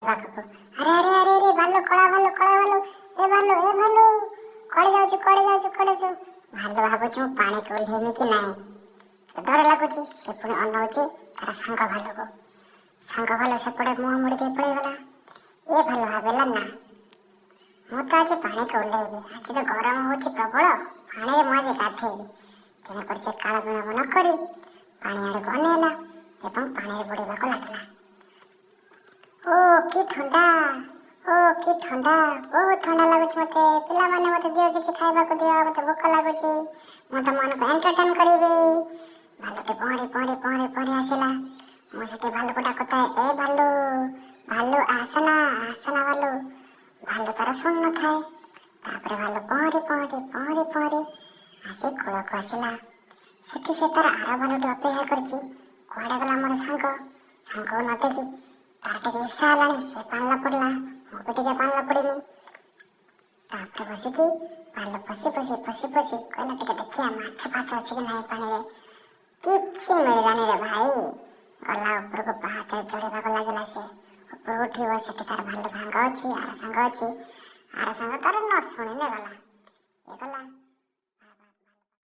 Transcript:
ପାଖକୁ। ଆରେ ଆରେ ଆରେ ଆରେ, ଭାଲୁ, କଳା ଭାଲୁ, କଳା ଭାଲୁ, ଏ ଭାଲୁ, ଏ ଭାଲୁ, କୁଆଡ଼େ ଯାଉଛୁ, କୁଆଡ଼େ ଯାଉଛୁ, କୁଆଡ଼େ ଯାଉଛୁ? ଭାଲୁ ଭାବୁଛି ମୁଁ ପାଣିକୁ ଓହ୍ଲେଇବି କି ନାହିଁ, ଡର ଲାଗୁଛି। ସେ ପୁଣି ଅନଉଛି ତାର ସାଙ୍ଗ ଭାଲୁକୁ। ସାଙ୍ଗ ଭାଲୁ ସେପଟେ ମୁହଁ ମୋଡ଼ି ଦେଇ ପଳେଇଗଲା। ଏ ଭାଲୁ ଭାବିଲା, ନା, ମୁଁ ତ ଆଜି ପାଣିକୁ ଓହ୍ଲେଇବି। ଆଜି ତ ଗରମ ହେଉଛି ପ୍ରବଳ, ପାଣିରେ ମୁଁ ଆଜି ଗାଧେଇବି। ତେଣୁକରି ସେ କାଳ ବିଳମ୍ବ ନ କରି ପାଣି ଆଡ଼କୁ ଅନେଇଲା ଏବଂ ପାଣିରେ ବୁଡ଼ିବାକୁ ଲାଗିଲା। ଓ କି ଥଣ୍ଡା, ଓ କି ଥଣ୍ଡା, ବହୁତ ଥଣ୍ଡା ଲାଗୁଛି ମୋତେ। ପିଲାମାନେ, ମୋତେ ଦିଅ, କିଛି ଖାଇବାକୁ ଦିଅ, ମୋତେ ଭୋକ ଲାଗୁଛି। ମୁଁ ତମମାନଙ୍କୁ ଏଣ୍ଟରଟେନ୍ କରିବି। ଭାଲୁଟି ପହଁରି ପହଁରି ପହଁରି ପହଁରି ଆସିଲା। ମୁଁ ସେଠି ଭାଲୁକୁ ଡାକୁଥାଏ, ଏ ଭାଲୁ, ଭାଲୁ, ଆସନା, ଆସନା ଭାଲୁ। ଭାଲୁ ତାର ଶୁଣୁନଥାଏ। ତାପରେ ଭାଲୁ ପହଁରି ପହଁରି ପହଁରି ପହଁରି ଆସି କୂଳକୁ ଆସିଲା। ସେଠି ସେ ତାର ଆର ଭାଲୁଟି ଅପେକ୍ଷା କରିଛି। କୁଆଡ଼େ ଗଲା ମୋର ସାଙ୍ଗ? ସାଙ୍ଗକୁ ନ ଦେଖି ତାର ଟିକେ ଈର୍ଷା ହେଲାଣି। ସେ ପାଣିଲା ପଡ଼ିଲା, ମୁଁ ବି ଟିକେ ପାଣିଲା ପଡ଼ିବି। ତାପରେ ବସିକି ଭାଲୁ ପଶି ପଶି ପଶି ପଶି କହିଲା, ଟିକେ ଦେଖିବା ମାଛ ଫାଛ ଅଛି କି ନାହିଁ ପାଣିରେ। କିଛି ମିଳିଲାନି ରେ ଭାଇ। ଗଲା ଉପରକୁ, ପାହାଚରେ ଚଢ଼ିବାକୁ ଲାଗିଲା। ସେ ଉପରକୁ ଉଠିବ, ସେଠି ତାର ଭାଲୁ ସାଙ୍ଗ ଅଛି, ଆର ସାଙ୍ଗ ଅଛି। ଆର ସାଙ୍ଗ ତାର ନ ଶୁଣିଲେ ଗଲା, ଏ ଗଲା।